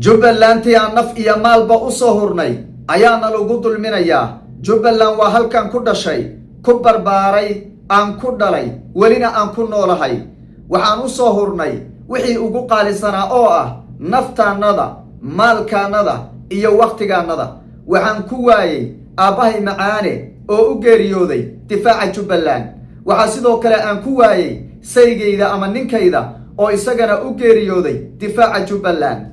Jubbalantii aan naf iyo maalba u soo hurnay ayaana lagu dulminayaa. Jubbaland waa halkan ku dhashay, ku barbaaray, aan ku dhalay, welina aan ku noolahay. Waxaan u soo hurnay wixii ugu qaalisanaa oo ah naftaannada, maalkaannada iyo wakhtigaannada. Waxaan ku waayey aabbahay macaane oo u geeriyooday difaaca Jubbaland. Waxaa sidoo kale aan ku waayey saygayda ama ninkayda oo isagana u geeriyooday difaaca Jubbaland.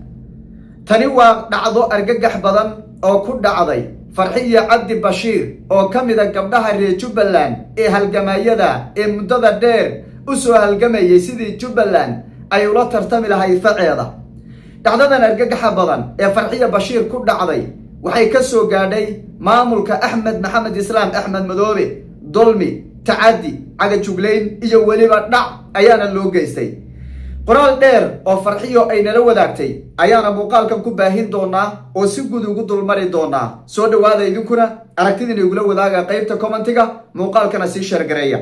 Tani waa dhacdo argagax badan oo ku dhacday Farxiya Cabdi Bashiir oo ka mida gabdhaha reer Jubbaland ee halgamayada ee muddada dheer u soo halgamayay sidii Jubbaland ay ula tartami lahayd faceeda. Dhacdadan argagaxa badan ee Farxiya Bashiir ku dhacday waxay ka soo gaadhay maamulka Axmed Maxamed Islaam, Axmed Madoobe. Dulmi, tacaddi, cagajuglayn iyo weliba dhac ayaana loo geystay. Qoraal dheer oo Farxiyo ay nala wadaagtay ayaana muuqaalkan ku baahin doonaa oo si guud ugu dulmari doonaa. Soo dhowaada, idinkuna aragtidiina igula wadaaga qaybta commentiga, muuqaalkana sii share gareeya.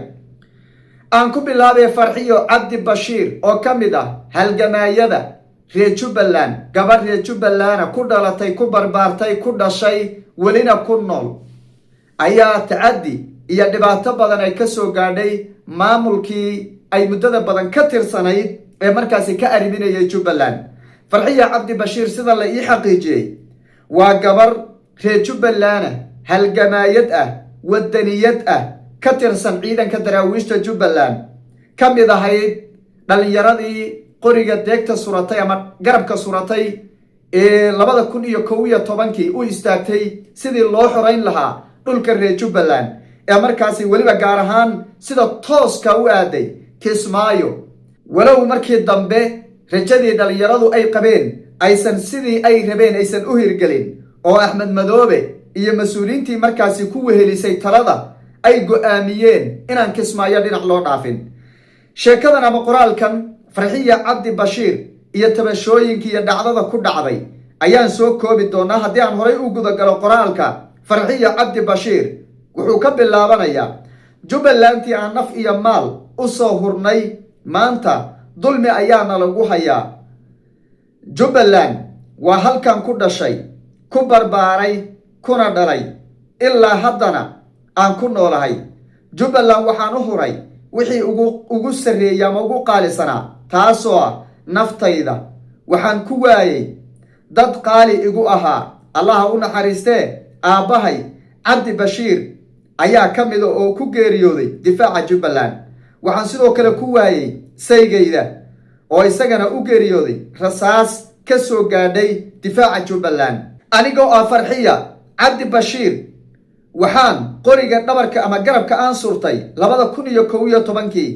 Aan ku bilaabay Farxiyo Cabdi Bashiir oo ka mid ah halgamaayada reer Jubbaland, gabadh reer Jubbalana, ku dhalatay, ku barbaartay, ku dhashay, welina ku nool, ayaa tacaddi iyo dhibaato badan ay ka soo gaadhay maamulkii ay muddada badan ka tirsanayd ee markaasi ka arriminayay Jubbaland. Farxiya Cabdi Bashiir, sida la ii xaqiijiyey, waa gabar reer Jubbalana, halgamaayad ah, wadaniyad ah, ka tirsan ciidanka Daraawiishta Jubbaland, ka mid ahayd dhallinyaradii qoriga deegta suratay ama garabka suratay ee 2011-kii u istaagtay sidii loo xorayn lahaa dhulka reer Jubbaland, ee markaasi weliba gaar ahaan sida tooska u aaday Kismaayo, walow markii dambe rajadii dhallinyaradu ay qabeen aysan sidii ay rabeen aysan u hirgelin, oo Axmed Madoobe iyo mas-uuliyiintii markaasi ku wehelisay talada ay go'aamiyeen inaan Kismaayo dhinac loo dhaafin. Sheekadan ama qoraalkan Farxiya Cabdi Bashiir iyo tabashooyinkii iyo dhacdada ku dhacday ayaan soo koobi doonaa. Haddii aan horay u gudagalo, qoraalka Farxiya Cabdi Bashiir wuxuu ka bilaabanayaa: "Jubbalantii aan naf iyo maal u soo hurnay maanta dulmi ayaana lagu hayaa. Jubbaland waa halkan ku dhashay, ku barbaaray, kuna dhalay, ilaa haddana aan ku noolahay. Jubbaland waxaan u huray wixii ugu sarreeyey ama ugu qaalisanaa, taasoo ah naftayda. Waxaan ku waayey dad qaali igu ahaa. Allaha u naxariistee, aabbahay Cabdi Bashiir ayaa ka mida oo ku geeriyooday difaaca Jubbaland. Waxaan sidoo kale ku waayey saygayda oo isagana u geeriyooday rasaas ka soo gaadhay difaaca Jubbaland. Anigoo ah Farxiya Cabdi Bashiir, waxaan qoriga dhabarka ama garabka aan surtay 2011-kii.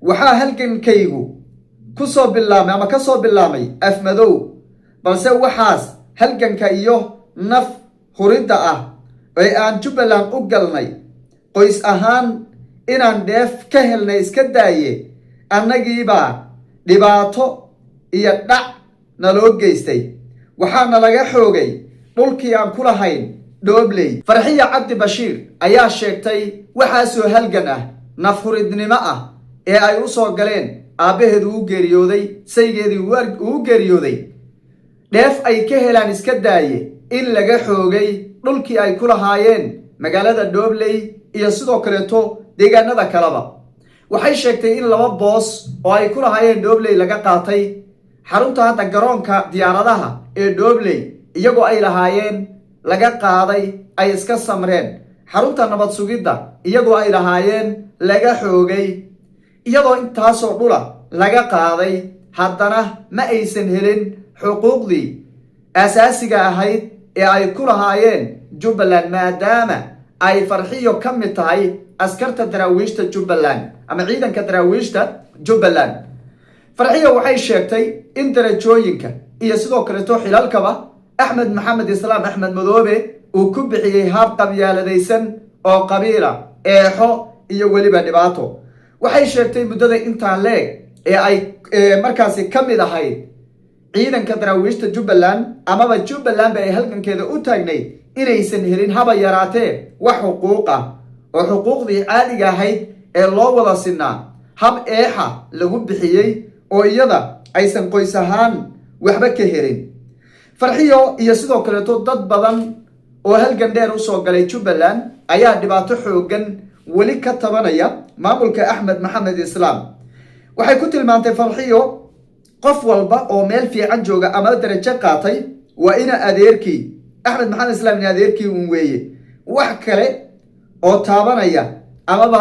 Waxaa halgankaygu ku soo bilaabmay ama ka soo bilaabmay Afmadow, balse waxaas halganka iyo naf huridda ah ee aan Jubbaland u galnay qoys ahaan inaan dheef ka helnay iska daaye, annagiibaa dhibaato iyo dhac naloo geystay. Waxaana laga xoogay dhulkii aan ku lahayn Dhoobley." Farxiya Cabdi Bashiir ayaa sheegtay waxaasoo halgan ah, nafhuridnimo ah ee ay u soo galeen, aabbaheedu u geeriyooday, saygeedii uu geeriyooday, dheef ay ka helaan iska daaye, in laga xoogay dhulkii ay ku lahaayeen magaalada Dhoobley iyo sidoo kaleeto deegaanada kaleba. Waxay sheegtay in laba boos oo ay ku lahaayeen Dhoobley laga qaatay, xarunta hadda garoonka diyaaradaha ee Dhoobley iyagoo ay lahaayeen laga qaaday, ay iska samreen, xarunta nabad sugidda iyagoo ay lahaayeen laga xoogay. Iyadoo intaasoo dhula laga qaaday, haddana ma aysan helin xuquuqdii asaasiga ahayd ee ay ku lahaayeen Jubbaland, maadaama ay Farxiyo ka mid tahay askarta Daraawiishta Jubbaland ama ciidanka Daraawiishta Jubbaland. Farxiyo waxay sheegtay in darajooyinka iyo sidoo kaleeto xilalkaba Axmed Maxamed Islaam, Axmed Madoobe, uu ku bixiyey hab qabyaaladaysan oo qabiila, eexo iyo weliba dhibaato. Waxay sheegtay muddada intaan leeg ee ay markaasi ka mid ahayd ciidanka Daraawiishta Jubbaland amaba Jubbaland ba ay halgankeeda u taagnayd inaysan helin haba yaraatee wax xuquuq ah, oo xuquuqdii caadiga ahayd ee loo wada sinaa hab eexa lagu bixiyey oo iyada aysan qoys ahaan waxba ka helin. Farxiyo iyo sidoo kaleeto dad badan oo halgan dheer usoo galay Jubbaland ayaa dhibaato xoogan weli ka tabanaya maamulka Axmed Maxamed Islaam. Waxay ku tilmaantay Farxiyo qof walba oo meel fiican jooga ama darajo qaatay waa ina adeerkii Axmed Maxamed Islaam, ina adeerkii un weeye, wax kale oo taabanaya amaba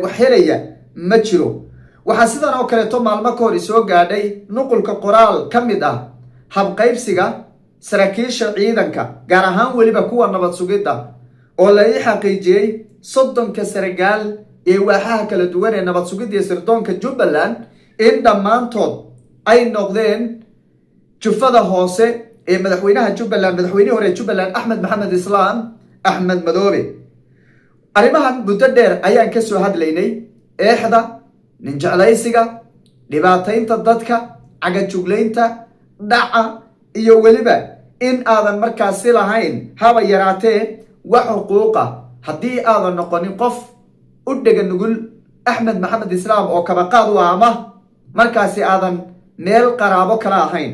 wax helaya ma jiro. Waxaa sidan oo kaleeto maalmo ka hor isoo gaadhay nuqulka qoraal ka mid ah habqaybsiga saraakiisha ciidanka, gaar ahaan weliba kuwa nabad sugidda, oo la ii xaqiijiyey 30-ka sargaal ee waaxaha kala duwan ee nabad sugidda iyo sirdoonka Jubbaland in dhammaantood ay noqdeen jufada hoose ee madaxweynaha Jubbaland, madaxweynihii hore ee Jubbaland, Axmed Maxamed Islaam, Axmed Madoobe. Arrimahan muddo dheer ayaan ka soo hadlaynay: eexda, ninjeclaysiga, dhibaataynta dadka, cagajuglaynta, dhaca iyo weliba in aadan markaasi lahayn haba yaraatee wax xuquuqa haddii aadan noqonin qof u dhega nugul Axmed Maxamed Islaam oo kabaqaad u ah ama markaasi aadan meel qaraabo kala ahayn.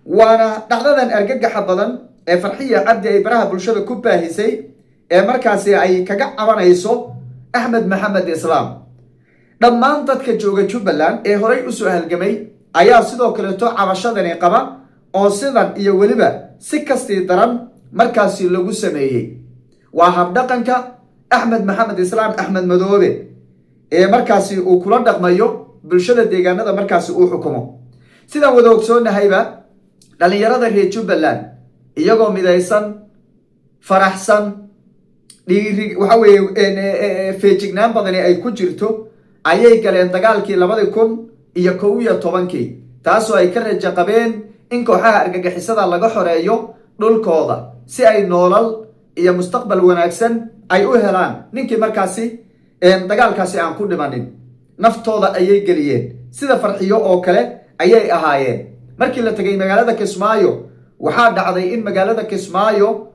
Waana dhacdadan argagaxa badan ee Farxiya Cabdi ay baraha bulshada ku baahisay ee markaasi ay kaga cabanayso Axmed Maxamed Islaam. Dhammaan dadka jooga Jubbaland ee horay usoo halgamay ayaa sidoo kaleeto cabashadani qaba oo sidan iyo weliba si kastii daran markaasi lagu sameeyey. Waa habdhaqanka Axmed Maxamed Islaam, Axmed Madoobe, ee markaasi uu kula dhaqmayo bulshada deegaanada markaasi uu xukumo. Sidaan wada ogsoonnahayba, dhallinyarada reer Jubbaland iyagoo midaysan, faraxsan, dhiiri, waxa weeye feejignaan badani ay ku jirto ayay galeen dagaalkii 2011-kii, taasoo ay ka rajo qabeen in kooxaha argagixisada laga xoreeyo dhulkooda si ay noolal iyo mustaqbal wanaagsan ay u helaan. Ninkii markaasi dagaalkaasi aan ku dhimanin naftooda ayay geliyeen, sida Farxiyo oo kale ayay ahaayeen. Markii la tegay magaalada Kismaayo, waxaa dhacday in magaalada Kismaayo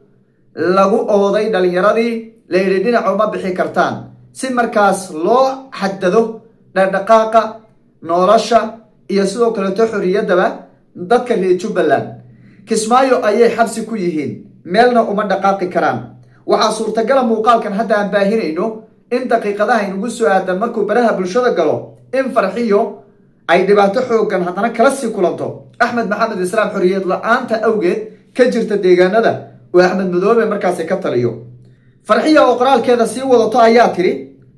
lagu ooday dhalinyaradii, la yidhi dhinaca uma bixi kartaan, si markaas loo xadado dhaqdhaqaaqa nolosha iyo sidoo kaleeto xorriyaddaba dadka reer Jubbaland. Kismaayo ayay xabsi ku yihiin, meelna uma dhaqaaqi karaan. Waxaa suurtagala muuqaalkan hadda aan baahinayno in daqiiqadaha inugu soo aadan markuu baraha bulshada galo in Farxiyo ay dhibaato xooggan haddana kala sii kulanto Axmed Maxamed Islaam, xorriyad la-aanta awgeed ka jirta deegaanada oo Axmed Madoobe markaasi ka taliyo. Farxiya oo qoraalkeeda sii wadato ayaa tidhi: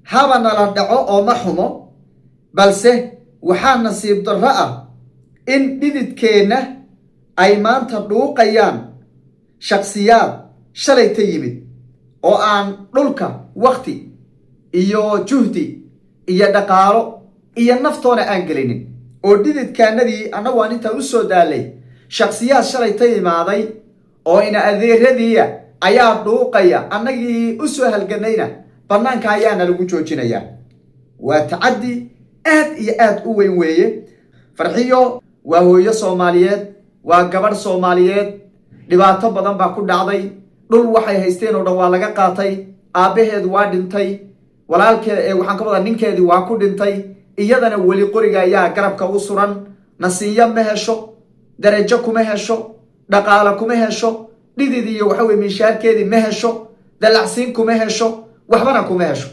"Haba nala dhaco oo ma xumo, balse waxaa nasiib darro ah in dhididkeenna ay maanta dhuuqayaan shakhsiyaad shalayta yimid oo aan dhulka wakhti iyo juhdi iyo dhaqaalo iyo naftoona aan gelinin, oo dhididkaanadii annagu aan intaa u soo daalay, shakhsiyaad shalayta imaaday oo ina adeeradiiya ayaa dhuuqaya, annagii u soo halganayna bannaanka ayaana lagu joojinayaa." Waa tacaddi aad iyo aad u weyn weeye. Farxiyo waa hooyo Soomaaliyeed, waa gabadh Soomaaliyeed. Dhibaato badan baa ku dhacday. Dhul waxay haysteen oo dhan waa laga qaatay. Aabbaheed waa dhintay, walaalkee, waxaan ka wadaa ninkeedii, waa ku dhintay. Iyadana weli qoriga ayaa garabka u suran. Nasiinyo ma hesho, darajo kuma hesho, dhaqaalo kuma hesho, dhidid iyo waxa weye miishaarkeedii ma hesho, dallacsiin kuma hesho, waxbana kuma hesho.